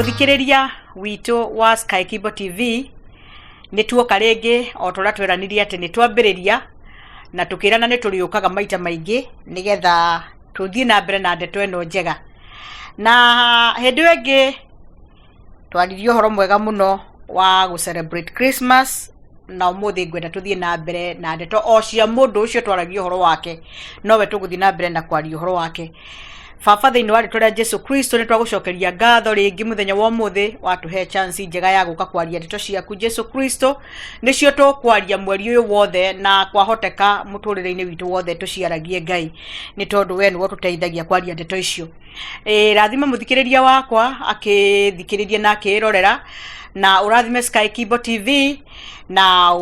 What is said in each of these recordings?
Mũthikĩrĩria witũ wa Sky Kimbo TV, nĩ tuoka rĩngĩ o ta ũrĩa tweranire atĩ nĩ twambĩrĩria, na tũkĩrana nĩ tũrĩũkaga maita maingĩ nĩgetha tũthiĩ na mbere na ndeto ĩno njega. Na hĩndĩ ĩyo ĩngĩ twaririe ũhoro mwega mũno wa gũ celebrate Christmas, na ũmũthĩ ngwenda tũthiĩ na mbere na ndeto o cia mũndũ ũcio twaragia ũhoro wake, nowe tũgũthiĩ na mbere na kwaria ũhoro wake. Baba, thĩinĩ wa rĩtwa rĩa Jesu Kristo, nĩ twagũcokeria ngatho rĩngĩ mũthenya wa ũmũthĩ, watũhe chance njega ya gũka kwaria ndeto ciaku Jesu Kristo. Nĩcio tũkwaria mweri ũyũ wothe, na kwahoteka mũtũrĩre-inĩ witũ wothe tũciaragie Ngai, nĩ tondũ we nĩwe ũtũteithagia kwaria ndeto icio. Rathima mũthikĩrĩria wakwa akĩthikĩrĩria na akĩrorera, na ũrathime Sky Kimbo TV, na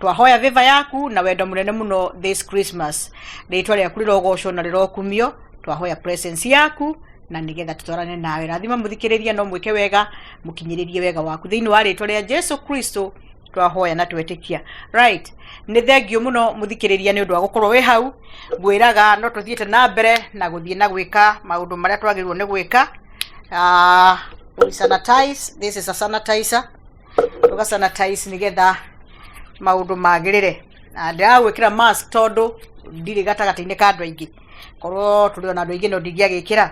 twahoya favor yaku na wendo mũnene mũno this Christmas. Rĩtwa rĩaku rĩrogocwo na rĩrokumio. Twahoya presence yaku na nĩgetha tũtwarane nawe. Rathima mũthikĩrĩria, no mwĩke wega, mũkinyĩrĩrie wega waku thĩinĩ wa rĩtwa rĩa Jesu Kristo twahoya na twetĩkia. Right, nĩ thengiũ mũno mũthikĩrĩria nĩ ũndũ wa gũkorwo wĩ hau. Ngwĩraga no tũthiĩte na mbere na gũthiĩ na gwĩka maũndũ marĩa twagĩrĩirwo nĩ gwĩka. We sanitize, this is a sanitizer, tũga sanitize nĩgetha maũndũ magĩrĩre. Na ndĩragwĩkĩra mask tondũ ndirĩ gatagatĩ-inĩ ka andũ aingĩ, korwo tũrĩ ona andũ aingĩ no ndingĩagĩkĩra.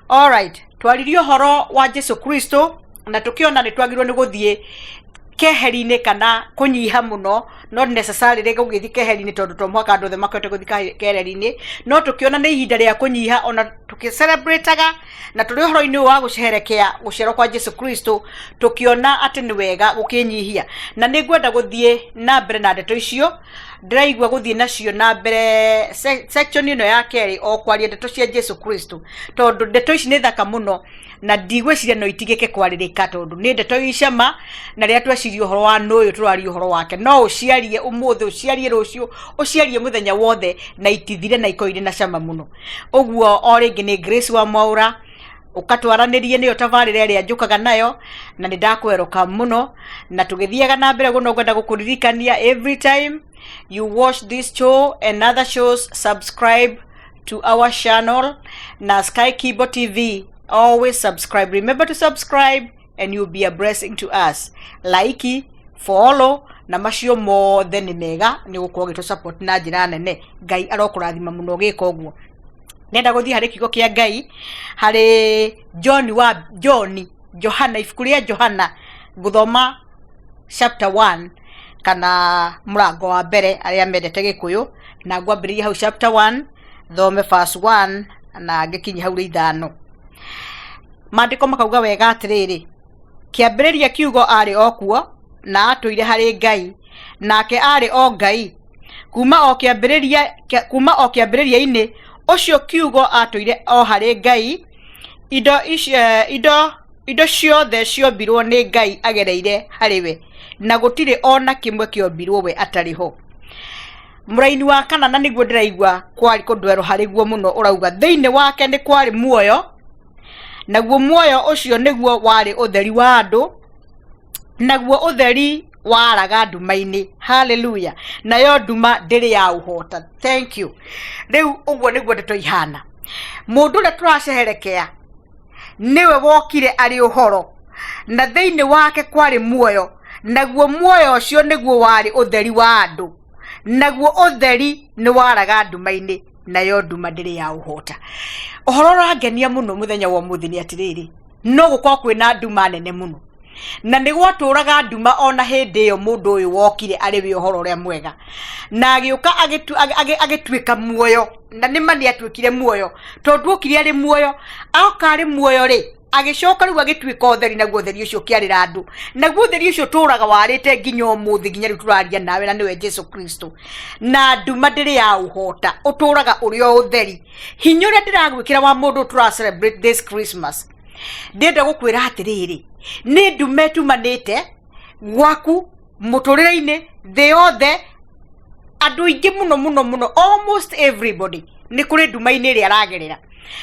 Alright, twaririe ũhoro wa Jesu Kristo na tũkĩona nĩ twagĩrĩirwo nĩ gũthiĩ keheri-inĩ kana kũnyiha mũno, not necessarily gũgĩthiĩ keheri-inĩ tondũ to mũhaka andũ othe makote gũthiĩ keheri-inĩ, no tũkĩona nĩ ihinda rĩa kũnyiha ona tũkĩcelebrataga na tũrĩ ũhoro-inĩ ũyũ wa gũceherekea gũciarwo kwa Jesu Kristo, tũkĩona atĩ nĩ wega gũkĩnyihia. Na nĩ ngwenda gũthiĩ na mbere na ndeto icio, ndĩraigua gũthiĩ nacio na mbere section ĩno ya kerĩ, o kwaria ndeto cia Jesu Kristo, tondũ ndeto ici nĩ thaka mũno na ndigwĩciria no itigĩke kwarĩrĩka, tondũ nĩ ndeto i cama. Na rĩrĩa tweciria ũhoro wa nũ ũyũ tũraria ũhoro wake, no ũciarie ũmũthĩ, ũciarie rũciũ, ũciarie mũthenya wothe na itithire na ikorwo irĩ na cama mũno. Ũguo o rĩngĩ nĩ Grace wa Mwaũra, ũkatwaranĩrie nĩyo tabarĩra ĩrĩa njũkaga nayo, na nĩ ndakwerũka mũno. Na tũgĩthiaga na mbere ũguo, no ngwenda gũkũririkania, every time you watch this show and other shows, subscribe to our channel na Sky Kimbo TV. Always subscribe, remember to subscribe and you'll be a blessing to us. Like, follow na macio mothe nĩ mega, nĩ gũkorwo gĩtũ support na njĩra nene. Ngai arokũrathima mũno ũgĩka ũguo. Nenda gũthiĩ harĩ kiugo kĩa Ngai, harĩ John wa John, Johana, ibuku rĩa Johana, ngũthoma chapter 1 kana mũrango wa mbere, arĩa mendete Gĩkũyũ, na ngwambĩrĩria hau chapter 1, thome verse 1 na ngĩkinye hau rĩa 5. Maandĩko makauga wega atĩrĩrĩ, kĩambĩrĩria kiugo arĩ o kuo, na atũire harĩ Ngai, nake arĩ o Ngai. Kuma o kĩambĩrĩria-inĩ ũcio kiugo atũire o harĩ Ngai. Indo ici, indo ciothe ciombirwo nĩ Ngai agereire harĩ we, na gũtirĩ ona kĩmwe kĩombirwo we atarĩ ho. Mũraini wa kana, na nĩguo ndĩraigua kwarĩ kũndwerwo harĩ guo mũno, ũrauga thĩinĩ wake nĩ kwarĩ muoyo, naguo muoyo ũcio nĩguo warĩ ũtheri wa andũ, naguo ũtheri waraga nduma-inĩ. Haleluya! Nayo nduma ndĩrĩ ya ũhota. Thank you. Rĩu ũguo nĩguo ndeto ihana. Mũndũ ũrĩa tũraceherekea nĩwe wokire arĩ ũhoro, na thĩinĩ wake kwarĩ muoyo, naguo muoyo ũcio nĩguo warĩ ũtheri wa andũ, naguo ũtheri nĩ waraga nduma-inĩ, nayo nduma ndĩrĩ ya ũhota. Ũhoro ũrangenia mũno mũthenya wa ũmũthĩ nĩ atĩrĩrĩ, no gũkorwo kwĩna nduma nene mũno, na nĩ gwatũraga nduma ona hĩndĩ ĩyo mũndũ ũyũ wokire arĩ we ũhoro ũrĩa mwega, na agĩũka agĩtuĩka muoyo. Na nĩ ma nĩ atuĩkire muoyo, tondũ okire arĩ muoyo. Oka arĩ muoyo rĩ, agĩcoka rĩu agĩtuĩka ũtheri, naguo ũtheri ũcio ũkĩarĩra andũ, naguo ũtheri ũcio ũtũraga warĩte nginya ũmũthĩ, nginya rĩu tũraria nawe, na nĩwe Jesu Kristo. Na nduma ndĩrĩ ya ũhota, ũtũraga ũrĩ o ũtheri. Hinya ũrĩa ndĩragwĩkĩra wa mũndũ tũra celebrate this Christmas, ndĩrenda gũkwĩra atĩrĩrĩ, nĩ nduma ĩtumanĩte gwaku mũtũrĩre-inĩ, thĩ yothe, andũ aingĩ mũno mũno mũno, almost everybody nĩ kũrĩ nduma-inĩ ĩrĩa aragerera,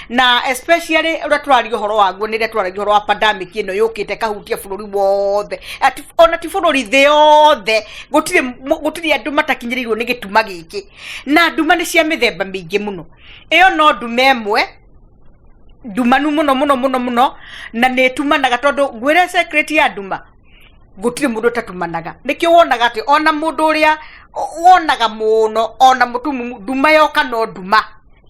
na especially ũrĩa tũraria ũhoro waguo nĩ rĩrĩa tũraria ũhoro wa pandemic ĩno yũkĩte ĩkahutia bũrũri wothe. Ona ti bũrũri, thĩ yothe, gũtirĩ andũ matakinyĩrĩirwo nĩ gĩtuma gĩkĩ. Na nduma nĩ cia mĩthemba mĩingĩ mũno. Ĩyo no nduma ĩmwe. Ndumanu mũno mũno mũno mũno, na nĩ ĩtumanaga, tondũ ngwĩre secret ya nduma, gũtirĩ mũndũ ũtatumanaga. Nĩkĩo wonaga atĩ ona mũndũ ũrĩa wonaga mũno, ona mũtumumu, nduma yoka no nduma.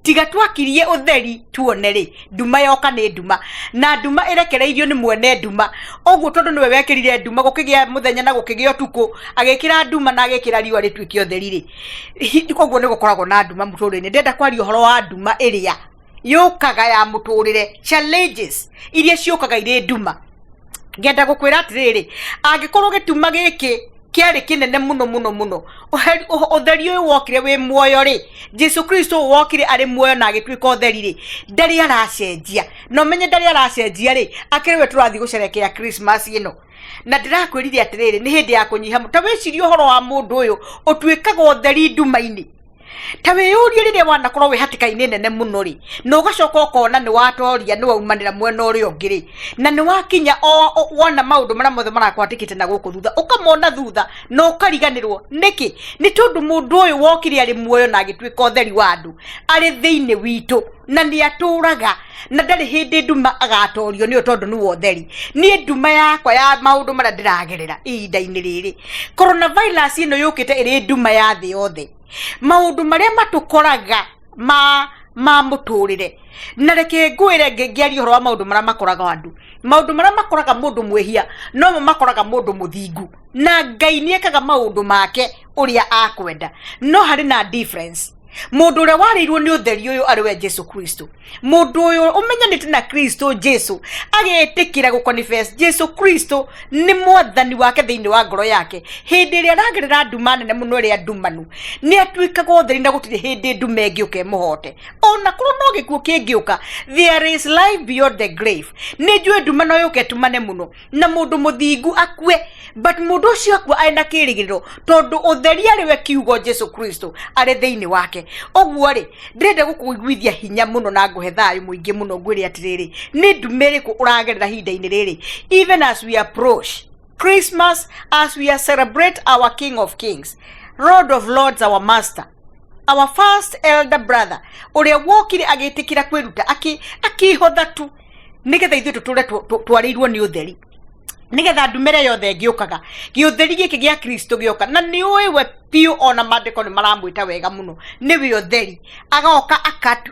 Tiga twakirie ũtheri tuone rĩ, nduma yoka nĩ nduma, na nduma ĩrekereirio nĩ mwene nduma. Ũguo tondũ nĩwe wekĩrire nduma, gũkĩgĩa mũthenya na gũkĩgĩa ũtukũ, agĩkĩra nduma na agĩkĩra riũa rĩtuĩke ũtheri rĩ, koguo nĩ gũkoragwo na nduma mũtũrĩre-inĩ. Ndĩrenda kwaria ũhoro wa nduma ĩrĩa yũkaga ya mũtũrĩre, challenges iria ciũkaga irĩ nduma. Ngenda gũkwĩra atĩrĩrĩ, angĩkorwo gĩtuma gĩkĩ kĩarĩ kĩnene mũno mũno mũno, ũtheri ũyũ wokire wĩ muoyo rĩ, Jesu Kristo ũyũ wokire arĩ muoyo na agĩtuĩka ũtheri rĩ, ndarĩ aracenjia. Na ũmenye ndarĩ aracenjia rĩ, akĩrĩ we tũrathiĩ gũcerekea Christmas ĩno. Na ndĩrakwĩrire atĩrĩrĩ, nĩ hĩndĩ ya kũnyiha. Ta wĩcirie ũhoro wa mũndũ ũyũ ũtuĩkaga ũtheri nduma-inĩ. Ta wĩyũrie, rĩrĩa wanakorwo wĩ hatĩka-inĩ nene mũno rĩ, na ũgacoka ũkona nĩ watoria, nĩ waumanĩra mwena ũrĩa ũngĩ rĩ, na nĩ wakinya wona maũndũ marĩa mothe marakwandĩkĩte na gũkũ thutha, ũkamona thutha na ũkariganĩrwo. Nĩkĩ? Nĩ tondũ mũndũ ũyũ wokire arĩ muoyo na agĩtuĩka ũtheri wa andũ, arĩ thĩinĩ witũ na nĩ atũraga, na ndarĩ hĩndĩ nduma agatorio nĩyo, tondũ nĩwe ũtheri. Niĩ nduma yakwa ya maũndũ marĩa ndĩragerera ihinda-inĩ rĩrĩ, coronavirus ĩno yũkĩte ĩrĩ nduma ya thĩ yothe, maũndũ marĩa matũkoraga ma mũtũrĩre. Na reke ngwĩre, ngĩaria ũhoro wa maũndũ marĩa makoraga andũ, maũndũ marĩa makoraga mũndũ mwĩhia nomo makoraga mũndũ mũthingu, na Ngai nĩ ekaga maũndũ make ũrĩa akwenda, no harĩ na difference. Mũndũ ũrĩa warĩirwo nĩ ũtheri ũyũ arĩ we Jesu Kristo, mũndũ ũyũ ũmenyanĩte na Kristo Jesu, agetĩkĩra gũconfess Jesu Kristo nĩ mwathani wake thĩinĩ wa ngoro yake, hĩndĩ ĩrĩa aragerera nduma nene mũno ĩrĩa ndumanu, nĩ atuĩkaga ũtheri, na gũtirĩ hĩndĩ nduma ĩngĩũka ĩmũhote. Ona korwo no gĩkuũ kĩngĩũka, there is life beyond the grave. Nĩ njũĩ nduma no yũke ĩtumane mũno na mũndũ mũthingu akue, but mũndũ ũcio akua arĩ na kĩrĩgĩrĩro, tondũ ũtheri arĩ we kiugo Jesu Kristo arĩ thĩinĩ wake. Ũguo rĩ, ndĩrenda gũkũiguithia hinya mũno na ngũhe thayũ mũingĩ mũno, ngwĩre atĩrĩrĩ, nĩ nduma ĩrĩkũ ũragerera ihinda-inĩ rĩrĩ, even as we approach Christmas, as we celebrate our King of Kings, Lord of Lords, our Master, our first elder brother, ũrĩa wokire agĩtĩkĩra kwĩruta, akĩhotha tu nĩgetha ithuĩ tũtũre twarĩirwo nĩ ũtheri, nĩgetha ndumere yothe ĩngĩũkaga, gĩũtheri gĩkĩ gĩa Kristo gĩoka, na nĩ ũĩ we biũ, ona maandĩko nĩ maramwĩta wega mũno, nĩwe ũtheri, agoka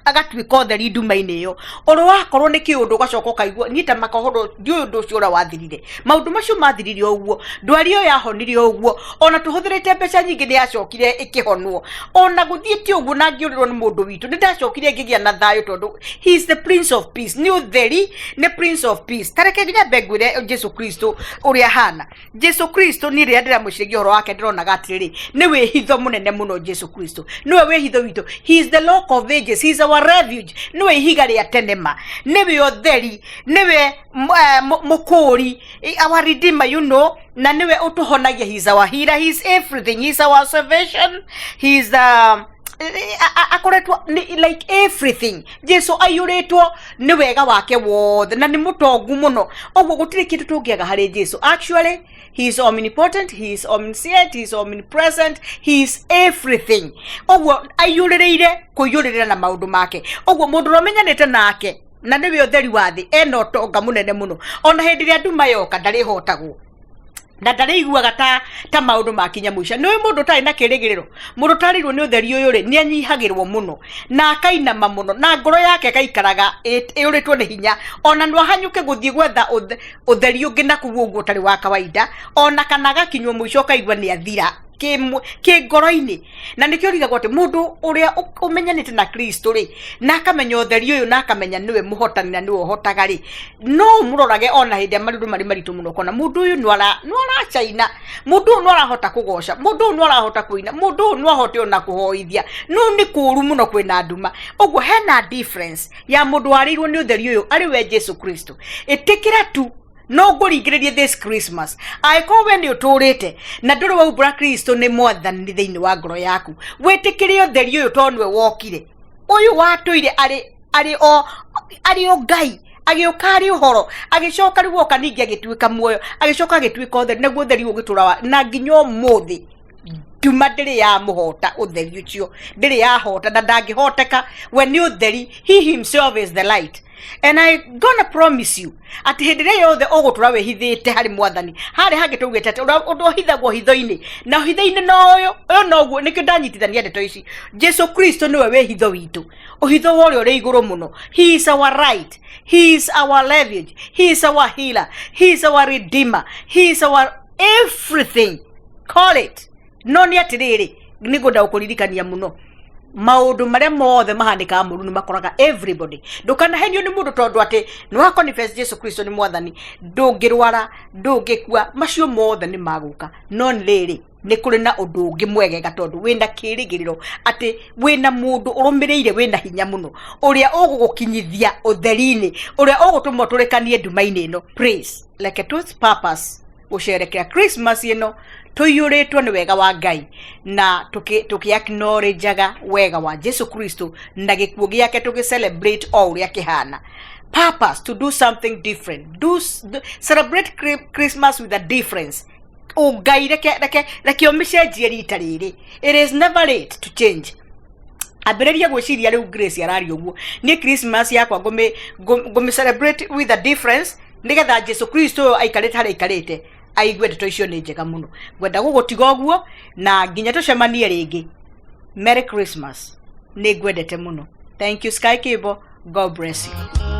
agatuĩka ũtheri nduma-inĩ ĩyo. Ũrĩ wakorwo nĩ kĩũndũ, ũgacoka ũkaigua niĩ ta makohoro ndiũĩ ũndũ ũcio ũrĩa wathirire, maũndũ macio mathirire o ũguo, ndwari ĩyo yahonire o ũguo, ona tũhũthĩrĩte mbeca nyingĩ nĩ yacokire ĩkĩhonwo, ona gũthiĩte ũguo na ngĩũrĩrwo nĩ mũndũ witũ, nĩ ndacokire ngĩgĩa na thayũ, tondũ he is the Prince of Peace. Nĩ ũtheri, nĩ Prince of Peace. Tareke nginya mbe ngwĩre Jesu Kristo ũrĩa ahana. Jesu Kristo, niĩ rĩrĩa ndĩramwĩciragia ũhoro wake, ndĩronaga atĩrĩrĩ, nĩ wĩhitho mũnene mũno. Jesu Kristo nĩwe wĩhitho witũ. He is the Rock of Ages, he is our refuge. Nĩwe ihiga rĩa tene ma, nĩwe ũtheri, nĩwe mũkũũri, our redeemer, na nĩwe ũtũhonagia. He is our healer, he is everything, he is our salvation, he is akoretwo like everything. Jesu aiyũrĩtwo nĩ wega wake wothe na nĩ mũtongu mũno, ũguo gũtirĩ kĩndũ tũngĩaga harĩ Jesu. Actually, he is omnipotent, he is omniscient, he is omnipresent, he is everything. Ũguo aiyũrĩrĩire kũiyũrĩrĩra na maũndũ make. Ũguo mũndũ ũrĩa ũmenyanĩte nake na nĩwe ũtheri wa thĩ, ena ũtonga mũnene mũno. Ona hĩndĩ ĩrĩa nduma yoka, ndarĩhotagwo na ndarĩiguaga ta maũndũ makinya mũico. Nĩ mũndũ ũtarĩ na kĩrĩgĩrĩro, mũndũ ũtarĩirwo nĩ ũtheri ũyũ rĩ, nĩ anyihagĩrwo mũno na akainama mũno, na ngoro yake ĩgaikaraga ĩũrĩtwo nĩ hinya, ona no ahanyũke gũthiĩ gwetha ũtheri ũngĩ na kũu ũguo ũtarĩ wa kawaida, ona kana agakinywo mũico ũkaigua nĩ athira kĩngoro-inĩ. Na nĩkĩo rigagwo atĩ mũndũ ũrĩa ũmenyanĩte na Kristo rĩ, na akamenya ũtheri ũyũ, na akamenya nĩwe mũhotani na nĩwe ũhotaga rĩ, no ũmũrorage ona hĩndĩ ĩrĩa maũndũ marĩ maritũ mũno, ũkona mũndũ ũyũ no aracaina, mũndũ ũyũ no arahota kũgoca, mũndũ ũyũ no arahota kũina, mũndũ ũyũ no ahote ona kũhoithia, no nĩ kũũru mũno kwĩna nduma. Ũguo hena difference ya mũndũ warĩirwo nĩ ũtheri ũyũ arĩ we Jesu Kristo. Ĩtĩkĩra tu, no ngũringĩrĩrie this Christmas, angĩkorwo we nĩ ũtũrĩte na ndũrĩ waumbũra Kristo nĩ mwathani thĩinĩ wa ngoro yaku, wĩtĩkĩre ũtheri ũyũ, tondũ nĩwe wokire, ũyũ watũire arĩ o Ngai, agĩũka arĩ ũhoro, agĩcoka rĩu oka ningĩ agĩtuĩka muoyo, agĩcoka agĩtuĩka ũtheri, naguo ũtheri ũgĩtũra na nginya ũmũthĩ. Nduma ndĩrĩ yamũhota, ũtheri ũcio ndĩrĩ yahota na ndangĩhoteka. We nĩ ũtheri, he himself is the light, and I gonna promise you atĩ hĩndĩ ĩrĩa yothe ũgũtũra wĩhithĩte harĩ Mwathani, harĩ hangĩ tũugĩte atĩ ũndũ ũhithagwo hitho-inĩ na hitho-inĩ no ũyũ ũyũ noguo. Nĩkĩo ndanyitithania ndeto ici. Jesu Kristo nĩwe wĩhitho witũ, ũhitho wa ũrĩa ũrĩ igũrũ mũno. He is our right, he is our refuge, he is our healer, he is our redeemer, he is our everything, call it. No nĩ atĩrĩrĩ, nĩ ngwenda gũkũririkania mũno, maũndũ marĩa mothe mahanĩkaga mũru nĩ makoraga everybody. Ndũkanahenio nĩ mũndũ tondũ atĩ nĩ wa confess Jesu Kristo nĩ Mwathani, ndũngĩrwara, ndũngĩkua. Macio mothe nĩ magũka, no nĩ rĩrĩ, nĩ kũrĩ na ũndũ ũngĩ mwegega, tondũ wĩna kĩrĩgĩrĩro atĩ wĩna mũndũ ũrũmĩrĩire wĩna hinya mũno, ũrĩa ũgũgũkinyithia ũtheri-inĩ, ũrĩa ũgũtũma ũtũrĩkanie nduma-inĩ ĩno. Please, reke tũ purpose gũcerekera Christmas ĩno tũiyũrĩtwo nĩ wega wa Ngai na tũkĩ acknowledgeaga wega wa Jesu Kristo na gĩkuũ gĩake, tũgĩ celebrate o ũrĩa kĩhana. Purpose to do something different, do celebrate Christmas with a difference. Ngai, reke ũmĩcenjie rita rĩrĩ. It is never late to change. Ambĩrĩria gwĩciria rĩu. Grace araria ũguo, niĩ Christmas yakwa ngũmĩ celebrate with a difference, nĩgetha Jesu Kristo ũyũ aikarĩte harĩa aikarĩte aigue ndeto icio nĩ njega mũno. Ngwenda gũgũtiga ũguo na nginya tũcemanie rĩngĩ. Merry Christmas, nĩ ngwendete mũno. Thank you, Sky Cable. God bless you.